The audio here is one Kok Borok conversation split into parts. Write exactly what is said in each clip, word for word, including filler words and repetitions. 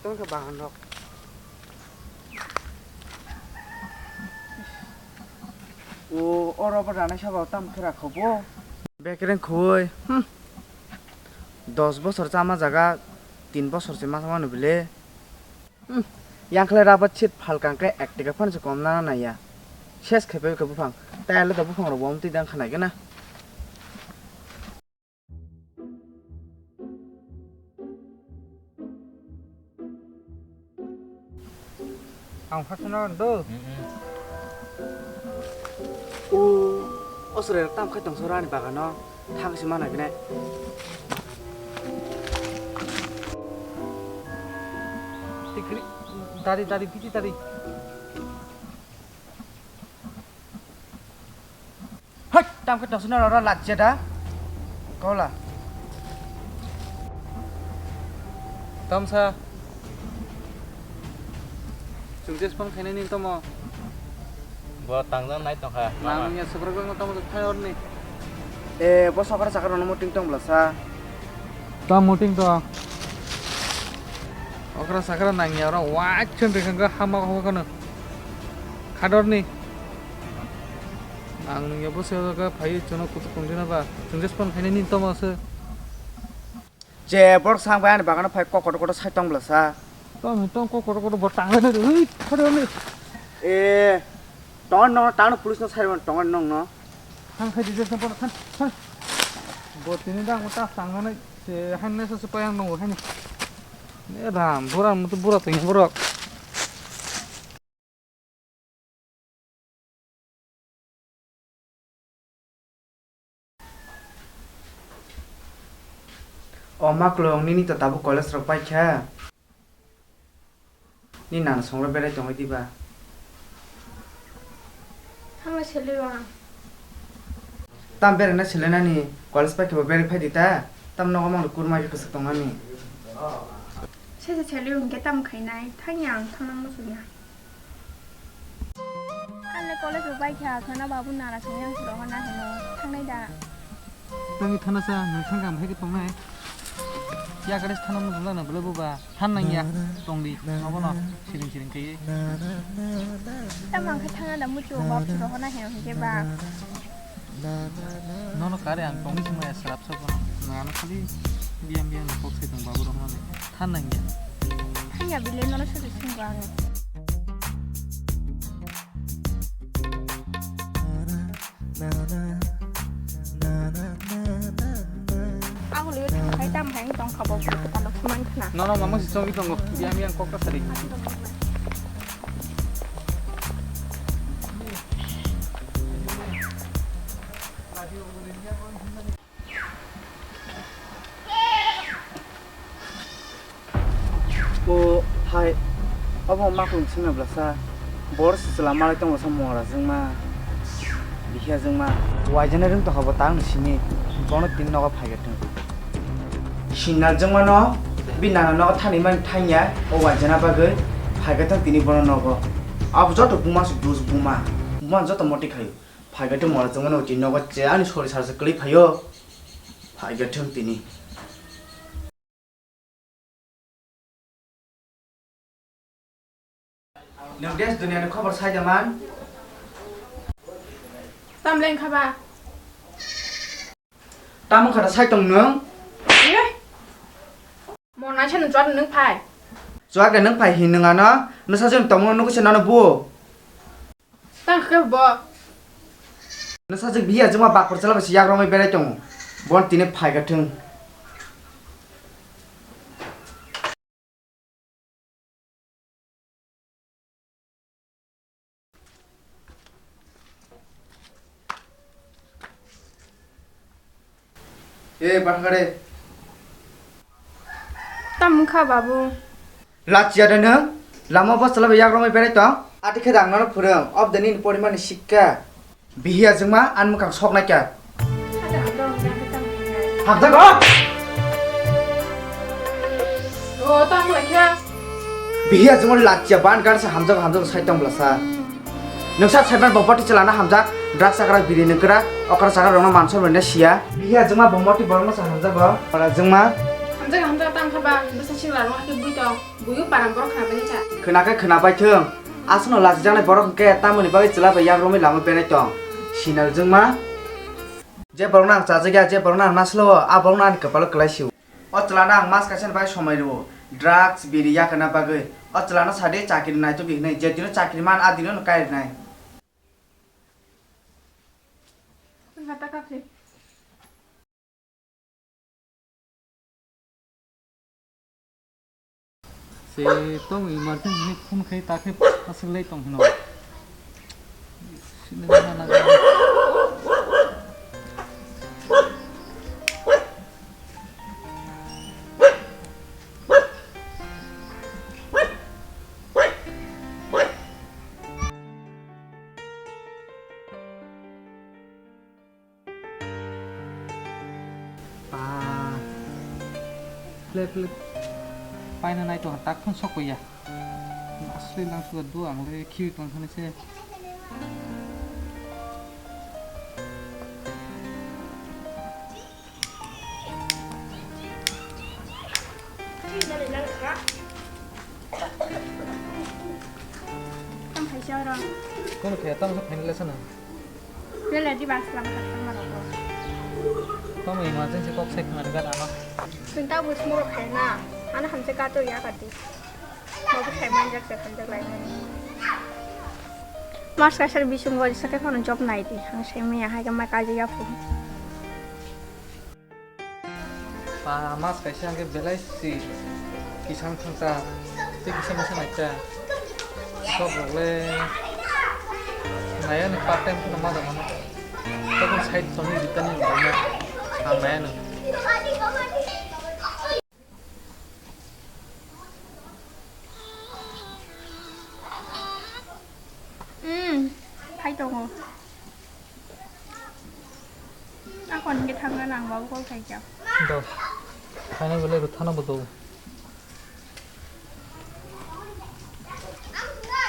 Wngkha bahan rok. O, oro bo ranai sabo tam khe rakho bo. Bekereng khoi. Hmm. Dos bosor chama jaga tin bosor se ma mano bile. Hmm. Yang khlai rabat sit phal kang khe ek teka phan se kom nana naiya. Ses khe pe khe buphang. Tai le da buphang rok bo amtwi dang khanai gana. Ang phasano do. O, o sore tam khai tong sora ni bagano. Thang si mana gine. Tikri, tari, tari, piti tari. Hoi, tam khe tongsi norok oro lachya da. Kola. Tamsa. Chwng je phone khainani tomo. Bo tangjak nai tongkha. Nang ya subra gong tomo thai orni. E, bo sokra sakra no meeting tong blasa. Tam meeting to. Okra sakra nangya oro wachon rikang hama ko kono. Khadorni. Ang nungya bo se ga phayu chono kutuk tongdina ba. Chwng je phone khainani tomo se. Je borok sang bai ani bagano phai kok kotor kotor sai tong blasa. Tong tong kok kotor kotor bo tang le ri khadorni. E, tong no tang police no sai tong no no. Thang khai di je phone thang thang. Bo tini dang ta tang nai se han ne se payang no hani. Ne ram bura mutu bura teng borok. O maklong, nini to tabuk college rok paikha? Ni nana songra berai tongwi diba? Thangna selwi ang. Tam beraina selenani, college paikha bo berai phai di ta. Tam nogo mangno kurmai khe kwchak tongnani. Sese selwi hwnkhe tam khainai, thangya ang thangna muchungya. Ani college bo bai kha, khana babu nara song yang siro hana hino thangnai da. Tangwi thana sa, nang thang kam hai tongnai. Ya kare thana mo jula na bole buba, than nang ya, tong di, nobo no, siring siring kai. Tamang khe thana da muchu bab siro hana hino hike ba. Nono kare ang tongwi sima ya sarap sobo. Nang ano khali biyam biyam ni kok sai tong babu rohno ni. Than nang ya. Thang ya bile nono sori sing ba ang. Ang liyo thang khai tam hai tong khabo ko ta lok man khna. Nono mama si chong tongo. Biyam biyam kok ta sari. O hai, obo makung singna blasa. Bor se chwla malai tongo sa mora jwngma. Bihia jwngma. Waijana rwng tongkha bo tang sini. Bono tin nogo phaiga thung. Sinal jwngma no, bi nana nogo thani man thangya, o waijana bagwi phaiga thung tini bono nogo. Abo joto buma se dus buma. Buma joto moti khayo. Phaiga thung mora jwngma no tin nogo che ani sori sarsa kwlwi phaio. Phaiga thung tini. Nwng desh duniani khobor sai da man? Tam leng kha ba? Tamo kha da sai tong nwng? Ye? Mo nai sa nwng chwat nwng phai. Chwat ga nwng phai hin nwng ano, nwsa jwng tongmo nukui se nono buo. Tang khe bo. Nwsajwk bihia jwma bakpor chala bai se yak romwi berai tongo. Bon tini phaiga thung. E, bathakare. Tam wngkha, babu? Lachiya de nwng? Lama bwsala bai yak romwi berai tong? Ati khe dang nono phwrwng, obda nini porimani sikka. Bihia jwngma, ani mwkhang sok naikha. Hamjago? O, tamo laikha. Bihia jwngma lachiya ban gan se hamjago, hamjago sai tong bwlasa. Nwngsa saiman bo boti chalana hamjak, drugs chakra biri nwng kwrak, okra chakra rokno mansor bai siya. Bihia jwngma bo moti borokno sa hamjago. Ora jwngma. Hamjak hamjak tang kha ba, bwsa sikla rok hakhe bui tong. Buyu parang borok khna bai kha. Khna khe khna bai thung. Aswkno lachijaknai borok hwnkhe tamoni bagwi chwla bai yak romwi lama berai tong. Sinal jwngma. Je borokno ang chajak ya, je borokno ang naslo, a borokno ani kwpalo kwlai sio. O chwlano ang mas kaisa ni bagwi somai rwo. Drugs, biri yakarna bagwi. O chwlano sadi chakri naitugwi hwnwi. Je dino chakri man, a dino no kai rwnai. Se tong emergency ni phone khai ta khe aswk lai tong hino. Sini mana na. Ba. Ple, ple. Paina nai to tak phone sok ya. Asli lang suka do ang le khibi tong khani se. Tam khaisa oro. Kono khe tam sa phaini lesana. Bele di bas lama tak sama rokho. Tamo emergency kok sai khna rwgad ano. Sinta bus moro khaina. Ano hamse kato ya kadi. Mabo khai manjak se khanjak lai mani. Mas kaisa bising gori sake kono job nai di. Ang sai maya hai kama kaji ya phu. Pa mas kaisa hwnkhe belai si kisang thangsa, tei kisa misa naikha. Sok rok le naya ni part time kheno ma da mano. Tokon side song ni bitani rok ma ang naya no. Hmm, phai tongo. Ako hingke thangna nang babu kol khaikha. Do. Thana bole ru thana bodo.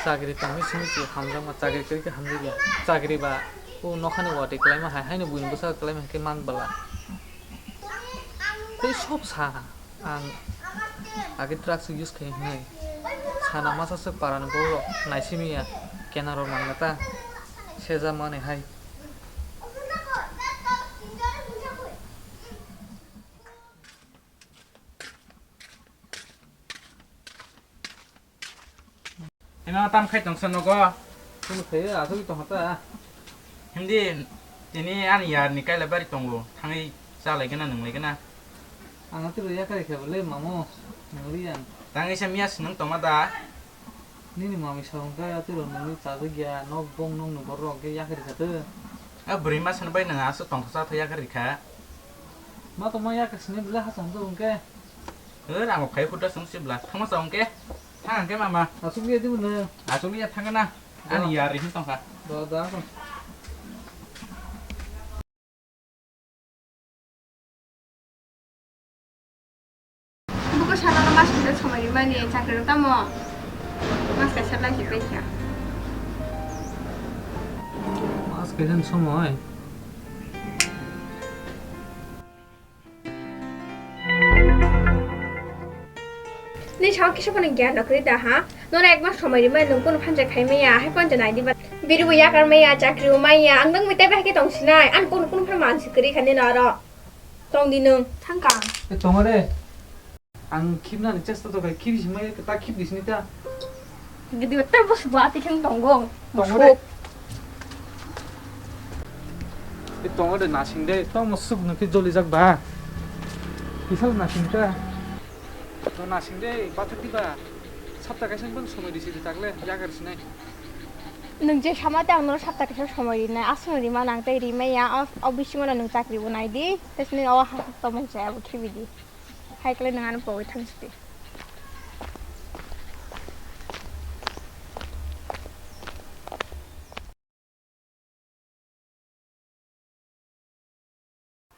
Chakri tangwi simi si hamjakma, chakri kwrwi khe hamjakya. Chakri ba o nokhani wati kwlaima hai, haino buini bwsa kwlaima hwnkhe man bwla. Tei sob sa. Ang age drugs use khai hwnwi sana masa swk parani borok naisimi ya kenaro mangna ta seja mani hai. Ema tam khai tongsa nogo. Tamo khai asugwi tongkha ta. Hindi tini ani yar ni kaila bari tongo. Thangwi chalai gana nwnglai gana. Ang atiro yakari khe bole mamo nungli ang. Tangwi sa miya sinung tongma da. Nini mami sa hwnkhe atiro nungni chajak ya nok bong nung ni borok hwnkhe yakari kha to. A bwrwi ma sani bai nang aswk tongthoksa tha yakari kha. Ma tongma yakari sini bole hachang to hwnkhe. Hwr, ang phai khuda sung sibla. Thangma sa hwnkhe. Thang hwnkhe mama. Asuk liya dibu no. Asuk liya thang na. Ani yar ri tong kha. Do, do, asuk. Buko sana mas kisa somai mani chakri tamo. Mas kisa lai si pekya. Mas kisa somai. Ni sao kisa phano gyan rok kwrwi da ha? Nono ek mas somai rimani nwng kunu phansa khai maya, hai phano nai diba? Biri bo yakar maya, chakri bo maya, ang nwng mui tei bai khe tong sinai, ang kunu kunu phano mansi kwrwi kha nini oro. Tong di nwng. Thang kang. E, tongo de. Ang khibnani chesta to khai, khibi simi ta khibdi sini ta. Gidi ta bus ba ti kheng tongo. Tongo de. Musuk. E tongo de nasing de, to musuk no khe joli jak ba. Kisal nasing ta. To nasing de, bathak di ba. Sapta kaisa bang somoi disi di takle, yagar sinai. Nwng je sama te ang nono sapta kaisa somoi rinai, aswk rimani ang tei rimaya, o, o bisingo no nwng chakri bo nai di, tei sini o ha, to mung chaya bo khibi di. Hai khlai nwng ano pogwi thang sidi.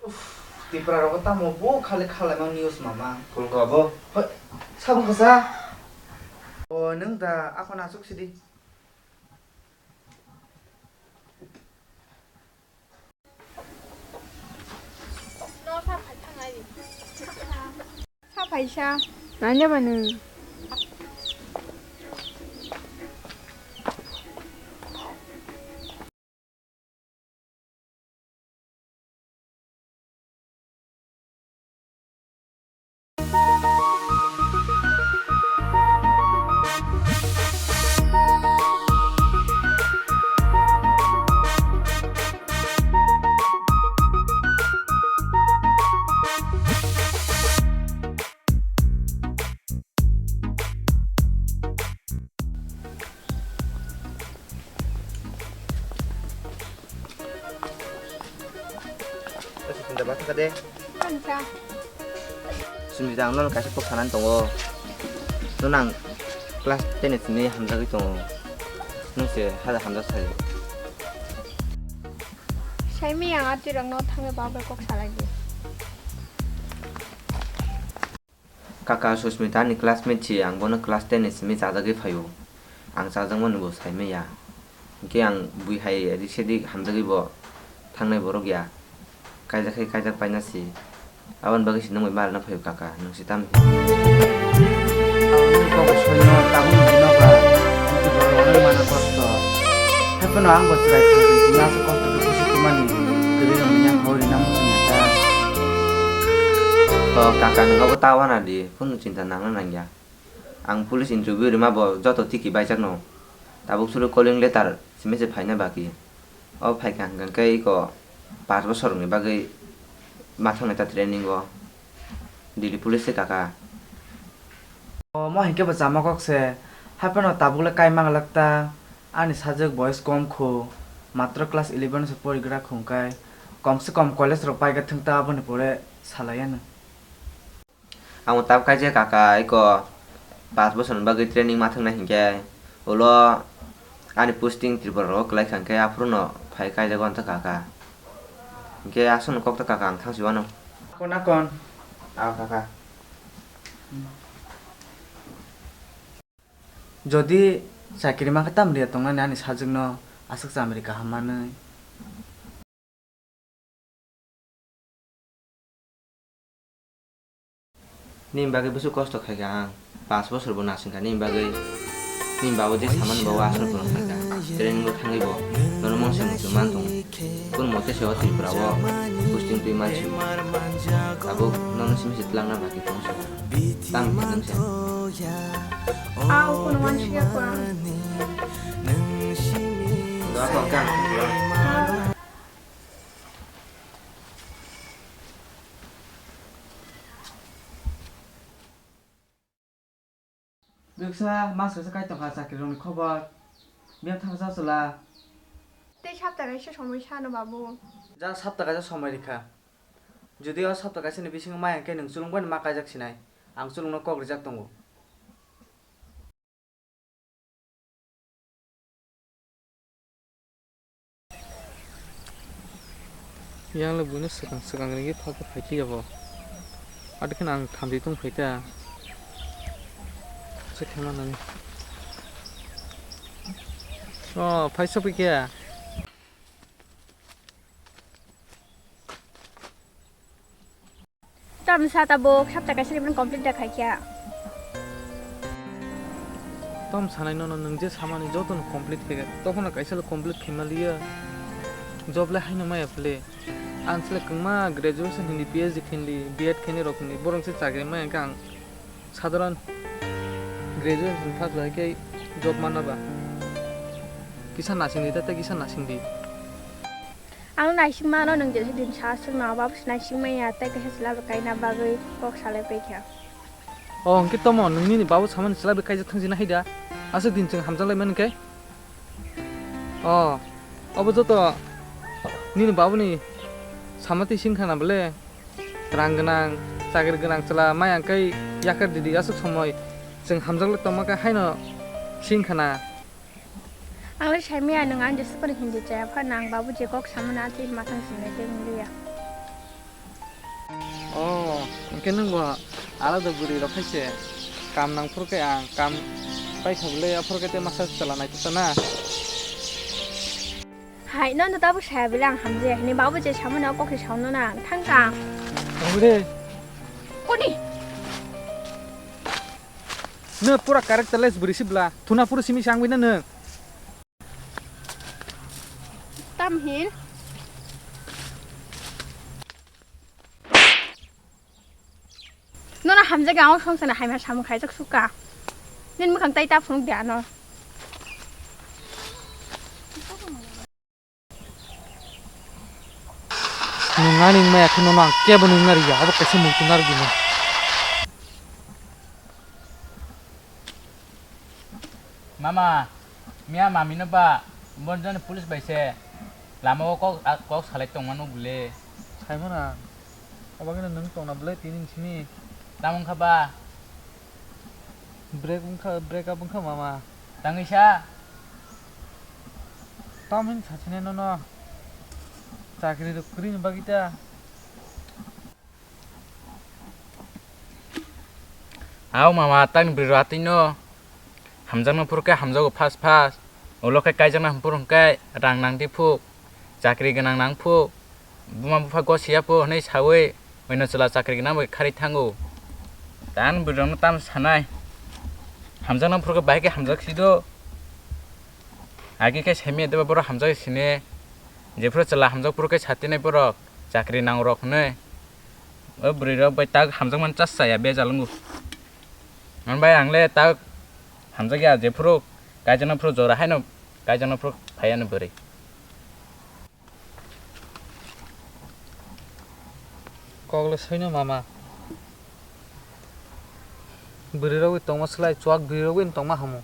Uff, Tipra rogo tamo bo khali khalaima news mama. Phone ko abo? Hoi, sabung kasa. O, nwng da, ako nasuk sidi. Sa phaisa. Nanya ba nwng? Sumita, ang nono kaisa kok sanani tongo. Nono ang class ten ni simi hamjagwi tongo. Nwng se hada hamjak sai. Saimaya ang atirokno thangwi bagwi kok salai di. Kaka, Susmita ni classmate si, ang bono class ten ni simi chajagwi phaio. Ang chajakmani bo saimaya. Hinkhe ang bui hai adi sedi hamjagwi bo thangnai borok ya. Kaijak khe kaijak paina si. Aboni bagwi si nwng bai malna phaio kaka, nwng si tam. Aboni kok soino tabuk nukgwi nokha, borok rok mana kosto. Haiphano ang bo chwrai thangwi tini aswk kosto khe busi tongmani, kwrwi rokni yaphao rina muchungya ta. O kaka, nwng abo ta wana di, kunu chinta nangna nangya. Ang police interview rima bo joto tiki baijakno. Tabuk suru calling letter simi se phaina baki. O phaikha hwnkhe iko panch bosorni bagwi ma thangnai ta training o. Delhi police se kaka. Omo hinkhe bo chama kok se. Haiphano tabuk le kai manglak ta. Ani sajwk boyes kom kho. Matro class eleven se porigra khungkai. Kom se kom college rok paiga thwng ta aboni pore salai ano. Amo tab kaisa kaka iko panch bosorni bagwi training ma thwngnai hinkhe ulo ani posting Tripura rogo kwlai kha hinkhe aphuru no phai kaijago ang ta kaka. Hinkhe aswkno kok ta kaka ang thangsi wano. Nakon, nakon. Ah, kaka. Jodi chakri mankha tamriya tongnani ani sajwkno aswk chamri kaham manwi. Nini bagwi bwswk kosto khaikha ang, panch bosor bo nasingkha nini bagwi. Nini babu je samani babu aswk phwrwng khaikha, training bo thangwi bo nono mungsa muchung man tongo. Kun mote se o Tripura o posting twi mansi. Tabuk nono simi se twlangna bagwi tongsa. Tamo khe nwng se. Aw, kuno wansi ya kwa. Dua kong kang. Bwksa mas kaisa kai tongkha chakri rokni khobor. Biyang thangsa chwla. Tei sapta kaisa somoi sano babu. Jang sapta kaisa somoi rikha. Jodi o sapta kaisa ni bisingo maya hwnkhe nwng chulungbai ma kaijak sinai. Ang chulungno kok rijak tongo. Yang le buino swkang swkang ringwi phakhe phaikhe yabo. Ado kheno ang thamchi tong phaita. Chekhe manani. O, phai sopikhe. Tamsa tabuk sapta kaisa ni complete da khaikha. Tom sanai nono nwng je samani jotono complete khaikha, tokhno kaisa le complete khaima liya. Job le haino maya phle. Ang sle kwngma graduation hindi, P H D hindi, B Ed khaini rok hindi, borok se chakri maya khe ang sadharan graduation pass bai khe job manna ba. Kisa nasing di, tei kisa nasing di. Ang naisingmano nwng je din sa swkno, babu se naisingmaya tei kaisa chwla bo kaina bagwi kok salai paikha. O hwnkhe tomo nwng nini babu samani chwla bai kaijak thang jina haida? Aswk din chwng hamjak lai mani khe? O, obo joto nini babuni sama twi singkha na bole? Rang gwnang, chakri gwnang chwla maya hwnkhe yakar didi aswk somoi chwng hamjak lai tongma khe haino singkha na. Ang le saimaya nwng ani jeswk phano hindi chaya phano ang babu je kok samani atwi hima thang sinai tei wng liya. O, hwnkhe nwng bo alada bwrwi rok hai se kam nang phuru khe ang kam pai kha bwle aphuru khe tei masa chwla nai tongsa na. Hai, nono tabuk saya bwle ang hamjaya hini babu je samani o kok se saono na ang thang kha. Tabuk de. Koni? Nw pura characterless bwrwi si bwla. Thuna phuru simi se ang bai na nw. Tam hin. Nono hamjak ang song sana haima samung khaijak suka. Nin mukhang tai ta phunuk de ano. Nwng ani wngmaya khe nono ang kebo nwng nari ya, abo kaisa muitu nari di no. Mama, miya mami no ba, bonjoni police bai se lama o kok, a, kok salai tongmano bole. Saimano ang. Obagwino nwng tongna belai tini simi. Tamo wngkha ba? Break wngkha, break up wngkha mama. Tangwi sa? Tamo hin sachine nono. Chakri rok kwrwini bagwi ta. Aw mama, tangni bwrwi rok atwino hamjakno phuru khe hamjago fast fast. Ulo khe kaijakna phuru hwnkhe rang nangdi phuk, chakri gwnang nang phuk, buma bupha gosiya phuk hwnwi sawi oino chwla chakri gwnang bai kharwi thango. Tang bwrwi rokno tamo sanai? Hamjakna phuru khe bahai khe hamjak sido. Agi khe saimanya deba borok hamjak sini. Jephuru chwla hamjak phuru khe satinai borok chakri nang rok hwnwi. O bwrwi rok bai tak hamjakmani chas chaya bejal wngo. Hwnbai ang le tak hamjakya, jephuru kaijakna phuru jora haino kaijakna phuru phaiya ni bwrwi. Kok le soino mama. Bwrwi rogwi tongma slai chuak bwrwi rogwi tongma hamu.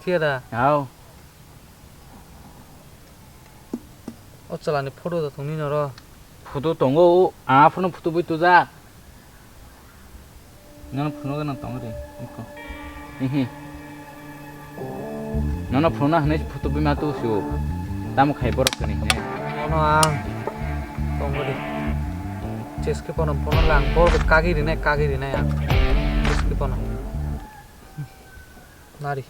Thiya da? Hao. O chwlani photo da tongni noro. Photo tongo, o, a phone photo bui tuja. Nono phunuk gana tong re, iko. Ihi. Nono phunukna hwnwi photo bima tu su. Tamo khai borok kani hwnwi. Nono ang tong re. Cheske pono pono lang borok kagi rinai, kagi rinai ang. Cheske pono. Nari.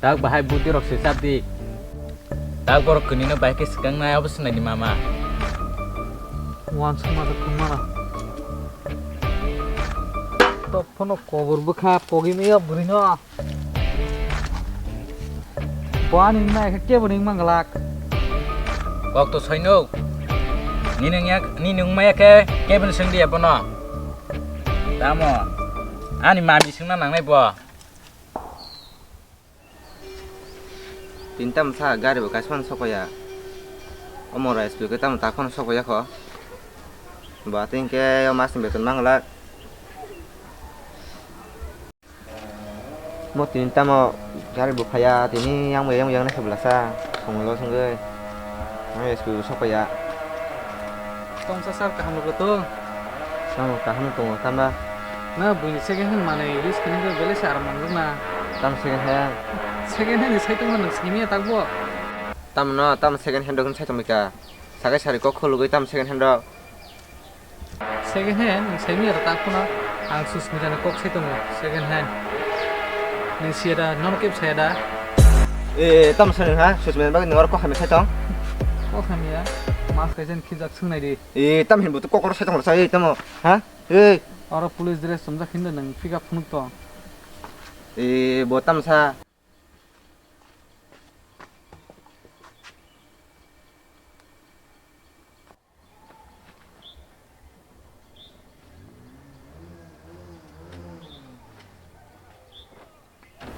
Tak bahai buti rok se chap di. Tak borok kwnwi no bahai khe swkang nai abo se nai di mama. Wansuk ma thung mana. Tok phono kobor bwkha pogi meya bwrwi no. Bo ani wngma ya khe kebo ni wngma glak. Kok to soino. Nini wngya, nini wngma ya khe kebo ni swng di ya bono. Tamo? Ani mami swngna nangnai bo. Tini tamo sa gari bo kaisa phano sokpaiya. Omo rai S P khe tamo tak phano sokpaiya kho. Bo atwing khe o mas ni beton manglak. Mo tini tamo gari bo phaiya, tini yang bo yang yang nai khe belasa, songwi lo songwi. Ang S P bo sokpaiya. Tongsa sir kaham rwgwi tong. Tamo kaham tongo, tamo. Na buini second hand manwi use khainai khe belai se aram nangjak na. Tamo second hand? Second hand ni sai tongma nwng saimanya takbo? Tamo no, tamo second hand rok sai tongmika. Sakai sari kok khulugwi tamo second hand rok. Second hand, nwng saimanya rw tak phano ang Susmita ni kok sai tongo, second hand. Nwng siya da, nono kebo saya da? E, tamo sani ha? Susmita ni bagwi nwng oro kok hamya sai tong? Kok hamya? Mas kaisa ni khibjak swngnai di. E, tamo hinbo to kok oro sai tong rw sa, e, tamo, ha? E. Oro police dress chumjak hinda nwng pick up phunuk tong. E, bo tamo sa?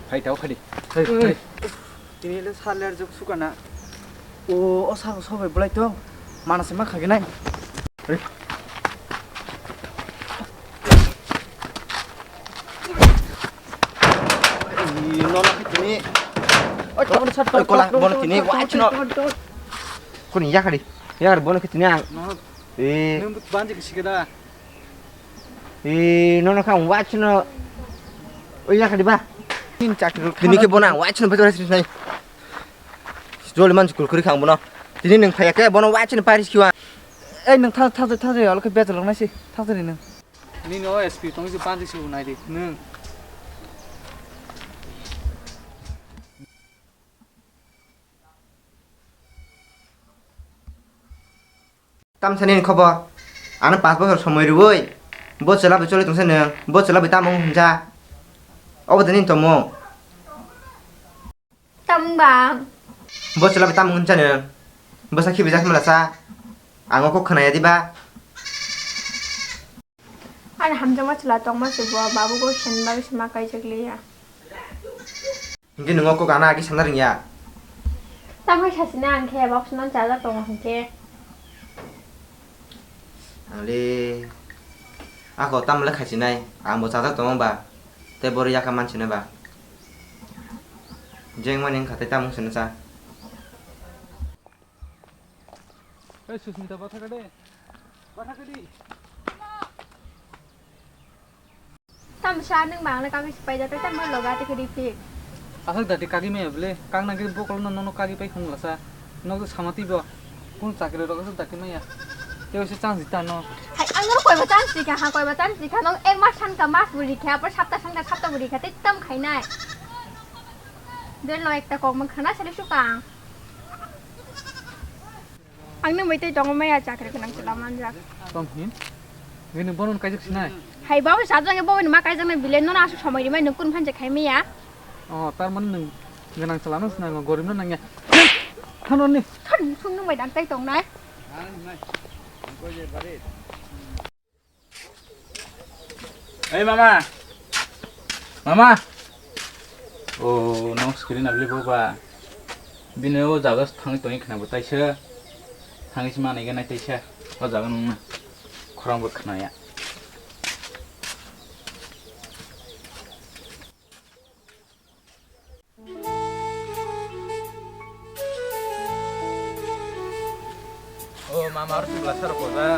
Hai, tao khadi. Hai, hai. Tini le sal ler juk sukana. O, o sal sobai bulai tong. Mana se ma khagi nai. Hai. Ih, nono khe tini. Oi, tong, tong, tong, kola, tong, bono tong, tini, tong, wah, tong, chino. Tong, tong. Kuni yakari, yakari bono khe tini ang. No. Eh. Nung banji kisi keda. Eh, nono kha wah chino. Oi yakari ba. Tin chakri. Tini khe bono ang wah chino beto sini nai. Joli man chukul kuri khang bono. Tini nung phaya khe bono wah chino paris khiwa. Ei nung tha tha tha tha alke beto longnai si. Tha tha ni nung. Nini o S P tong si panjik si nai di nwng. Tamsa nini khobor? Ano panch bochor somoi rwui bo chwla bai choli tongsa nwng, bo chwla bai tamo wng hwnsa? Obo de nini tongmung? Tamo wngba? Bo chwla bai tamo wng hwnsa nwng? Bwsa khibi jak mala sa? Ang o kok khwnaya diba? Ani hamjakma chwla tongma se bo, babu bo sen bagwi se ma kaijak liya. Hinkhe nwng o kok ano agi sana rwngya? Tamo sasina ang khe, bok sino chajak tongo hinkhe. Ang le, ako tamo le khaisinai, ang bo chajak tongo ba, tei boro yakha mansinai ba. Jeng mani wngkha tei tamo wngsinai sa. Hey, Susmita, bathakade. Bathakadi. Tamsa nwng mangla kami sipai jata tamma loga te kedi phi. Aswk dati kagi maya bwle, kang nangkhe bokol no nono kagi pai khung lasa. Nok samati bo. Kun chakri rok aswk dati maya. Tei se chang jita no. Hai, ang no koi ba chang sika, ha koi ba chang sika, nok ek mas san ka mas buri kha, apor sapta san ka sapta buri kha, tei tam khainai. Bel no ekta kok mang khana sele sukang. Ang nung bai tei tongo maya chakri gwnang chwla manjak. Tong hin? Bini bono kaijak sinai? Hai babu sajak e bobo ni ma kaijak nai bile nono asuk somoi rimai nung kun phan je khai maya. Oh, tar mani nung gwnang chwla no sinai, gorib no nangya. Hano ni. Thon sung nung bai dang tai tong nai. Oi mama. Mama. O nok screen abli boba. Bini o jaga thangwi tongwi khna bo taisa. Thangwi se manai gana taisa. O jaga nungna. Khorang bo khnaya. O mama, aro se bwlasa rok koja.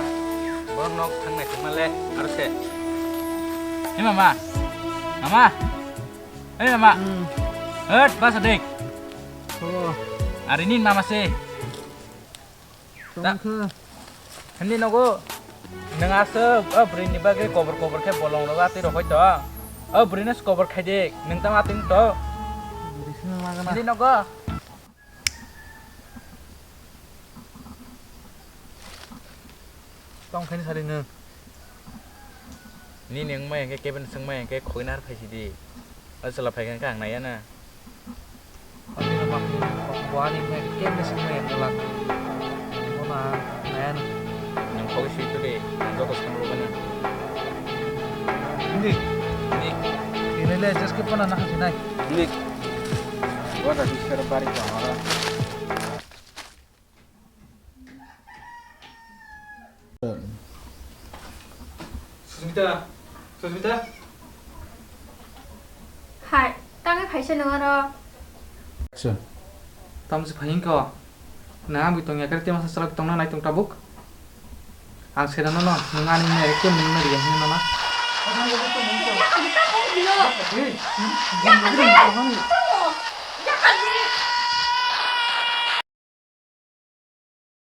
Bo nok thang nai thangma le, aro se. He mama. Mama. He mama. Hmm. Hot, basa dek. Oh. Ari ni mama se. Ta-, tongkha. Hindi nogo, nwng aswk o bwrwini bagwi kobor kobor khe bolong rogo atwi rok hoi to. O bwrwino se kobor khai di, nwng tamo atwi to. Bwrwi sino magana. Hindi nogo. Tong khaini sari nwng. Nini wngmai hwnkhe kebeng swngmai hwnkhe khogwi nar phaisidi. O chwla phaikha hwnkhe ang naiya na. Ani no bakni bo ani wngmai hwnkhe kebeng swngmai hwnkhe lak. Bono ang naiya na. Nwng khogwi swi tuli, ang joto samrwgana. Hindi. Hindi. Tini le adjust khe bono nahasi nai. Hindi. Wada bisar bari jangara. Susmita, Susmita. Hai, tamo phaisa nung oro? Action. Tamo se phai wngkha? Nang ang bui tongya kare, tei masa salai tongna nai tong tabuk. Ang sera no no, nung ani mere ke mung na riya hino na.